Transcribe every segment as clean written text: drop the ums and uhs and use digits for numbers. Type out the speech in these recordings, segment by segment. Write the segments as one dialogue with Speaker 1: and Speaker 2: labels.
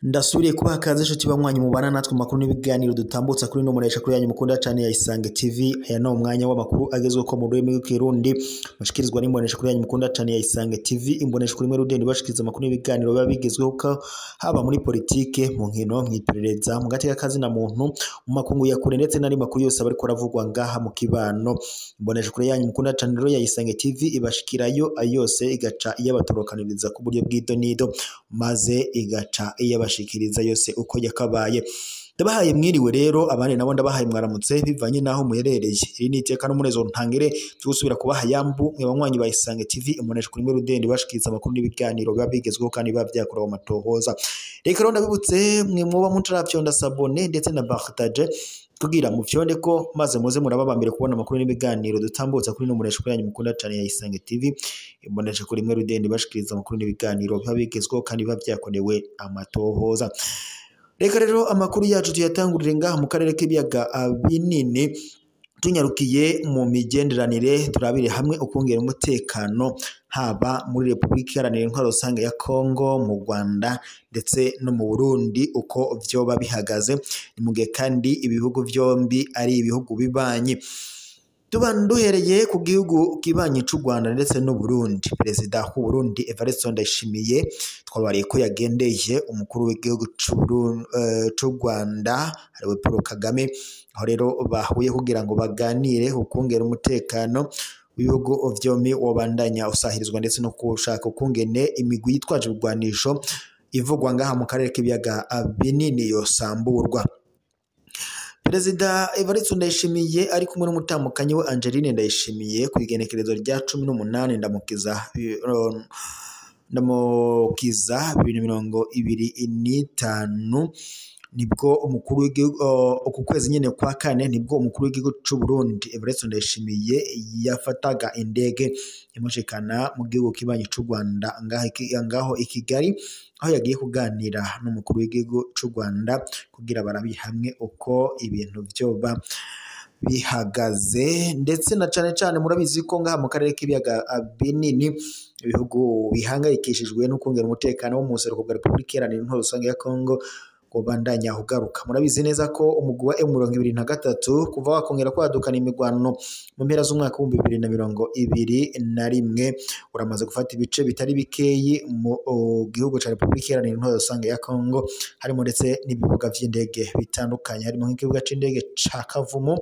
Speaker 1: Ndasubiriye kubaha kaze inshuti banywanyi mubana natwe makuru n'ibiganiro dutambutsa kuri no muresha kuri yanyu mukunda cyane ya Isange TV. Aya no umwanya w'amakuru agezweho ko mu rurimi rw'ikirundi mushikirizwa n'imbonesha kuri yanyu mukunda cyane ya Isange TV. Imbonesha kuri Merudeni bashikiriza amakuru n'ibiganiro biba bigezweho ko haba muri politike, mu nkino, mw'iperereza, mu gateka kazi na muntu, mu makungu ya kure ndetse n'ari makuru yose abari koravugwa ngaha mu kibano. Imbonesha kuri yanyu mukunda cyane rero ya Isange TV ibashikirayo ayose igaca iyabatorokaniriza ku buryo bw'idonido maze igaca iyabashikiriza yose uko yakabaye. Ndabahaye mwiriwe rero, abandi nabo ndabahaye mwaramutse bivanye naho muherereye. Iri ni iteka n'umunezo ntangere tugusubira kubaha yambu mwe banywanyi ba Isange TV imbonesha kuri Merudeni bashikiriza amakuru n'ibiganiro biba bigezweho kandi biba vyakorewe amatohoza. Reka rero ndabibutse mwe muba mutaravyonda sabone ndetse na partage kugira mufyonde ko maze muze muraba mbere kubona amakuru n'ibiganiro dutambutsa kuri no muresha kuri yanyu mukunda cyane ya Isange TV imbonesha kuri Merudeni bashikiriza amakuru n'ibiganiro biba bigezweho kandi biba vyakorewe amatohoza. Reka rero amakuru yacu tuyatangurire ngaha mu karere k'ibiyaga binini, tunyarukiye mu migenderanire turabire hamwe ukongera umutekano haba muri Republika Iharanira Intwaro Rusange ya Kongo, mu Rwanda ndetse no mu Burundi uko vyoba bihagaze. Ni mu gihe kandi ibihugu vyombi ari ibihugu bibanyi. Duhereye ku gihugu kibanyi c'u Rwanda ndetse n'u Burundi, Perezida w'u Burundi Evariste Ndayishimiye twabariye ko yagendeye umukuru w'igihugu c'u Rwanda ariwe Paul Kagame, aho rero bahuye kugira ngo baganire ukongera umutekano w'ibihugu vyombi wobandanya usahirizwa ndetse no kushaka ukungene imigwi yitwaje ibigwanisho ivugwa ngaha mu karere k'ibiyaga binini yosamburwa. Perezida Evariste Ndayishimiye ari kumwe n'umutamukanyi we Angeline Ndayishimiye ku igenekerezo rya 18 ndamukiza 2025 nibwo umukuru w'igihugu uku kwezi nyene kwa kane nibwo umukuru w'igihugu c'u Burundi Evariste Ndayishimiye yafataga indege imushikana mu gihugu kibanyi c'u Rwanda ngaho i Kigali, aho yagiye kuganira n'umukuru w'igihugu c'u Rwanda kugira barabi hamwe uko ibintu vyoba bihagaze. Ndetse na cane cane murabizi ko ngaha mu karere k'ibiyaga binini ibihugu bihangayikishijwe no kongera umutekano wo mu buseruko bwa Republika Iharanira Intwaro Rusange ya Kongo kubandanya ugaruka. Murabizi neza ko umugwi wa M23 kuva wakongera kwadukana imigwano mu mpera z'umwaka wa 2021 uramaze gufata ibice bitari bikeyi mu gihugu ca Republika Iharanira Intwaro Rusange ya Kongo, harimo ndetse n'ibibuga vy'indege bitandukanye, harimo nk'ikibuga c'indege ca Kavumu,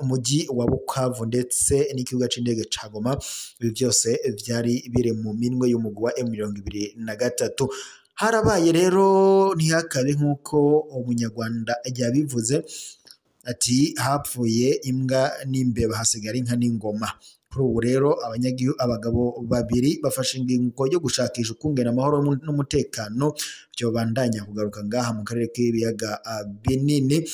Speaker 1: umuji wa Bukavu ndetse n'ikibuga c'indege ca Goma. Ibi byose vyari biri mu minwe y'umugwi wa M23. Harabaye rero ntihakabe nk'uko umunyarwanda yabivuze ati hapfuye imbwa n'imbeba hasigara inka n'ingoma. Kuri ubu rero abagabo babiri bafashe ingingo yo gushakisha ukungena amahoro n'umutekano byobandanya kugaruka ngaha mu karere k'ibiyaga binini,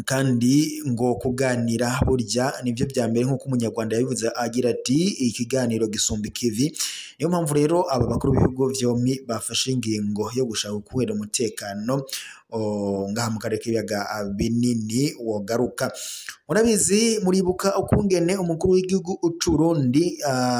Speaker 1: kandi ngo kuganira burya nivyo vya mbere nk'uko umunyarwanda yabivuze agira ati ikiganiro gisumba ikivi. Niyo mpamvu rero aba bakuru b'ibihugu vyombi bafashe ingingo yo gushaka ukungena umutekano ngaha mu karere k'ibiyaga binini wogaruka. Murabizi muribuka ukungene umukuru w'igihugu c'u Burundi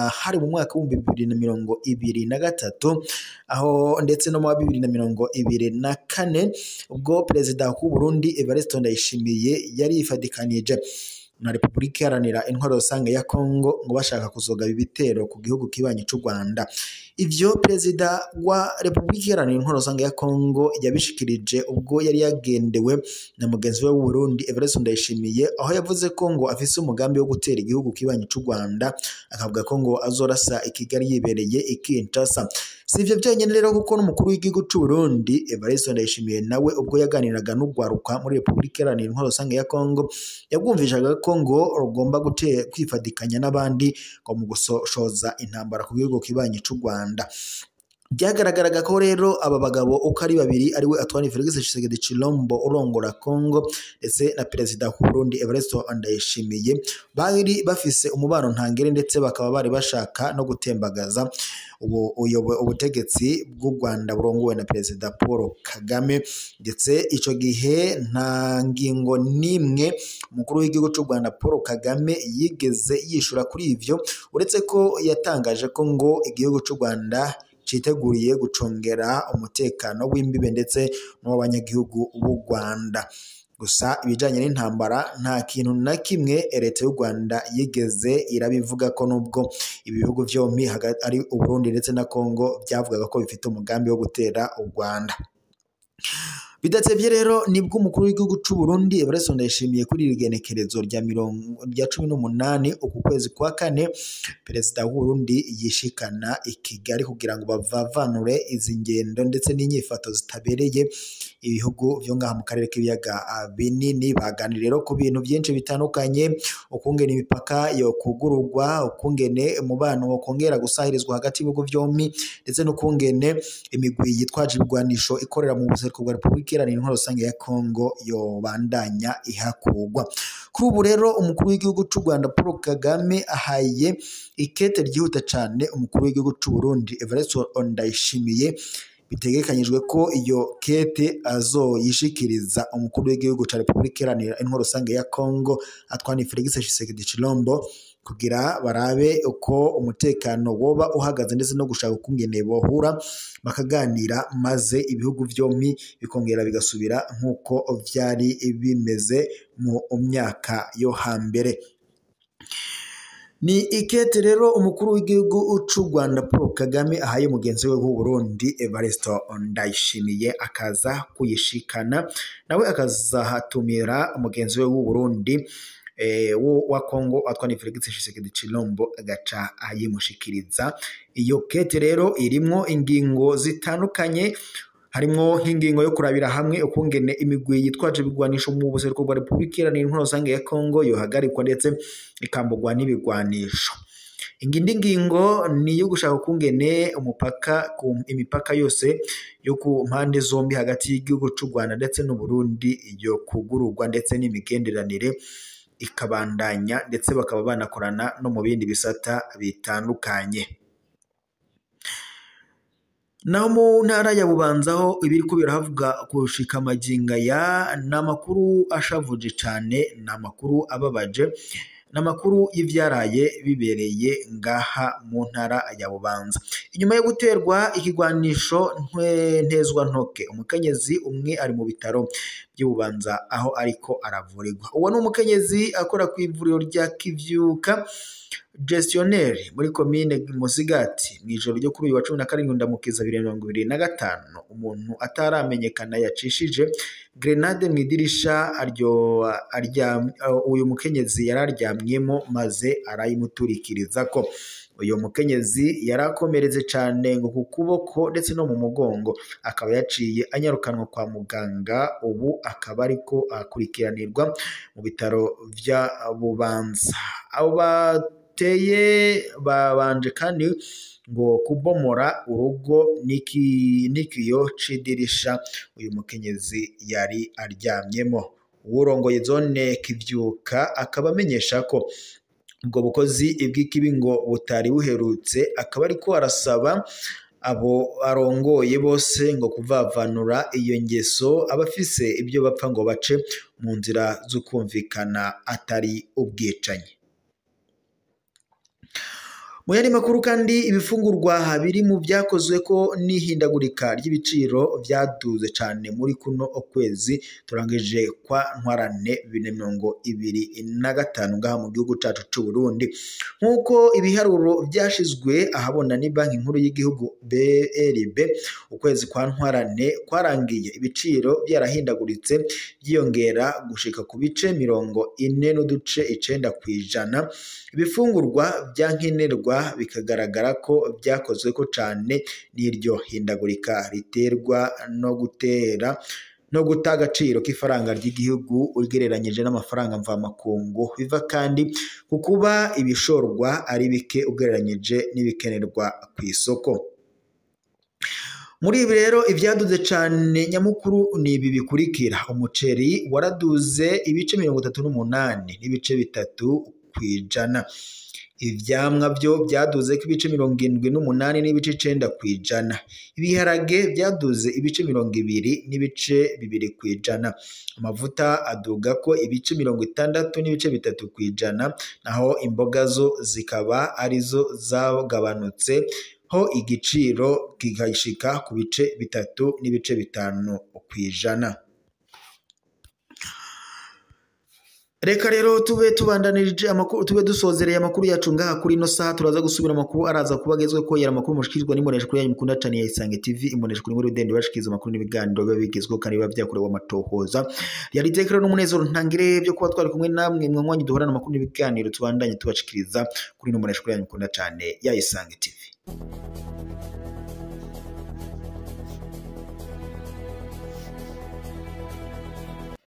Speaker 1: hari mu mwaka wa 2023 aho ndetse no mu 2024 ubwo Perezida w'u Burundi Evariste Ndayishimiye yari yifadikanije na Republika Iharanira Intwaro Rusange ya Kongo ngo bashaka kuzogaba ibitero ku gihugu kibanyi c'u Rwanda. Ivyo Perezida wa Republika Iharanira Intwaro Rusange ya Kongo yabishikirije ubwo yari yagendewe na mugenzi we w'u Burundi Evariste Ndayishimiye, aho yavuze ko ngo afise umugambi wo gutera igihugu kibanyi c'u Rwanda, akavuga ko ngo azorasa i Kigali yibereye i Kinshasa. Si ivyo byonyene rero kuko n'umukuru w'igihugu c'u Burundi Evariste Ndayishimiye nawe ubwo yaganiraga n'ugwaruka muri Republika Iharanira Intwaro Rusange ya Kongo yabwumvishaga ko ngo rugomba kwifadikanya n'abandi ngo mu gushoza intambara ku gihugu kibanyi c'u Rwanda. Byagaragaraga ko rero aba bagabo uko ari babiri, ariwe Antoine Felix Tshisekedi Tshilombo urongora Congo ndetse na perezida w'u Burundi Evariste Ndayishimiye, bari bafise umubano ntangere ndetse bakaba bari bashaka no gutembagaza ubutegetsi bw'u Rwanda burongowe na perezida Paul Kagame. Ndetse ico gihe nta ngingo n'imwe umukuru w'igihugu cy'u Rwanda Paul Kagame yigeze yishura kuri ivyo, uretse ko yatangaje ko ngo igihugu cy'u Rwanda citeguriye gucungera umutekano w'imbibe ndetse n'uw'abanyagihugu b'u Rwanda. Gusa ibijanye n'intambara nta kintu na kimwe leta y'u Rwanda yigeze irabivuga ko, nubwo ibi bihugu vyompi ari u Burundi ndetse na Congo byavugaga ko bifite umugambi wo gutera u Rwanda. Bidatevye rero nibwo umukuru w'igihugu c'u Burundi Evariste Ndayishimiye kuri iri genekerezo rya 18 uku kwezi kwa kane, perezida w'u Burundi yishikana i Kigali kugira ngo bavavanure izi ngendo ndetse n'inyifato zitabereye ibihugu vyo ngaha mu karere k'ibiyaga binini. Baganira rero ku bintu byinshi bitandukanye, ukungene imipaka yo kugururwa, ukungene umubano wokongera gusahirizwa hagati y'ibihugu vyompi, ndetse n'ukungene imigwi yitwaje ibigwanisho ikorera mu buseruko bwa Repubulika Iharanira Intwaro Rusange ya Congo yobandanya ihakugwa. Kuri ubu rero umukuru w'igihugu c'u Rwanda Paul Kagame ahaye ikete ryihuta cane umukuru w'igihugu c'u Burundi Evariste Ndayishimiye. Bitegekanyijwe ko iyo kete azoyishikiriza umukuru w'igihugu ca Repubulika Iharanira Intwaro Rusange ya Congo Antoine Felix Tshisekedi Tshilombo, kugira barabe uko umutekano woba uhagaze ndetse no gushaka ukungene bohura bakaganira, maze ibihugu vyompi bikongera bigasubira nk'uko vyari bimeze mu myaka yo hambere. Ni ikete rero umukuru w'igihugu c'u Rwanda Paul Kagame ahaye mugenzi we w'u Burundi Evariste Ndayishimiye, akaza kuyishikana nawe akazahatumira mugenzi we w'u Burundi wa Congo Antoine Felix Tshisekedi Tshilombo, agaca ayimushikiriza. Iyo kete rero irimwo ingingo zitandukanye, harimwo nk'ingingo yo kurabira hamwe ukungene imigwi yitwaje ibigwanisho mu buseruko bwa Repubulika Iharanira Intwaro Rusange ya Congo yohagarikwa ndetse ikambugwa n'ibigwanisho. Indi ngingo ni iyo gushaka ukungene imipaka yose yo ku mpande zombi hagati y'igihugu c'u Rwanda ndetse n'u Burundi yo kugururwa, ndetse n'imigenderanire ikabandanya, ndetse bakaba banakorana no mu bindi bisata bitandukanye. Naho mu ntara ya Bubanza ho ibiriko birahavuga kushika magingo aya ni amakuru ashavuje cane, ni amakuru ababaje, ni amakuru y'ivyaraye bibereye ngaha mu ntara ya Bubanza. Inyuma yo guterwa ikigwanisho ntezwa ntoke, umukenyezi umwe ari mu bitaro by'Ububanza aho ariko aravurirwa. Uwo ni umukenyezi akora ku ivuriro rya Kivyuka gestionnaire muri komine Musigati. Mw'ijoro ryo kuri uyu wa 17 Ndamukiza 2025, umuntu ataramenyekana yacishije grenade mw'idirisha uyu mukenyezi yararyamyemo maze arayimuturikiriza ko. Uyu mukenyezi yarakomeretse cane ngo ku kuboko ndetse no mu mugongo, akaba yaciye anyarukanwa kwa muganga, ubu akaba ariko akurikiranirwa mu bitaro vya Bubanza. Abo bateye babanje kandi ngo kubomora urugo n'ikiyo c'idirisha uyu mukenyezi yari aryamyemo. Uwurongoye zone Kivyuka akaba amenyesha ko ubwo bukozi bw'ikibi ngo butari buherutse, akaba ariko arasaba abo arongoye bose ngo kuvavanura iyo ngeso, abafise ibyo bapfa ngo bace mu nzira z'ukumvikana atari ubwicanyi. Mu yandi makuru kandi, ibifungurwa biri mu byakozwe ko n'ihindagurika ry'ibiciro vyaduze cane muri kuno kwezi turangije kwa Ntwarante 2025 ngaha mu gihugu cacu c'u Burundi, nk'uko ibiharuro vyashizwe ahabona ni Banki Nkuru y'igihugu BRB. Ukwezi kwa Ntwarante kwarangiye ibiciro byarahindaguritse byiyongera gushika ku bice 40.9%. Ibifungurwa vya nkenerwa bikagaragara ko byakozwe ko cane n'iryo hindagurika riterwa no gutera no guta agaciro k'ifaranga ry'igihugu ugereranyije n'amafaranga mvamakungu, biva kandi ku kuba ibishorwa ari bike ugereranyije n'ibikenerwa ku isoko. Muri ibi rero ivyaduze cane nyamukuru ni ibi bikurikira: umuceri waraduze ibice 38.3 kwijana, ivyamwa vyo vyaduze ko ibice 78.9 kwijana, ibiharage vyaduze ibice 20.2 kwijana, amavuta aduga ko ibice 60.3 kwijana, naho imboga zo zikaba arizo zagabanutse ho igiciro kigashika ku bice 3.5 kwijana. Reka rero tube tubandanirije amakuru, tube dusozereye amakuru yacu ngaha kuri ino saha. Turaza gusubira amakuru araza kuba agezwe ko yari amakuru mushikirizwa n'imbonesha kuri yanyu mukunda cane ya Isange TV, imbonesha kuri muri Rudende bashikiriza amakuru n'ibiganiro biba bigezweho kandi biba vyakorewe amatohoza. Yari iteka rero n'umunezero ntangire byo kuba twari kumwe namwe mwanywanyi duhorana amakuru n'ibiganiro tubandanye tubashikiriza kuri ino mbonesha kuri yanyu mukunda cane ya Isange TV.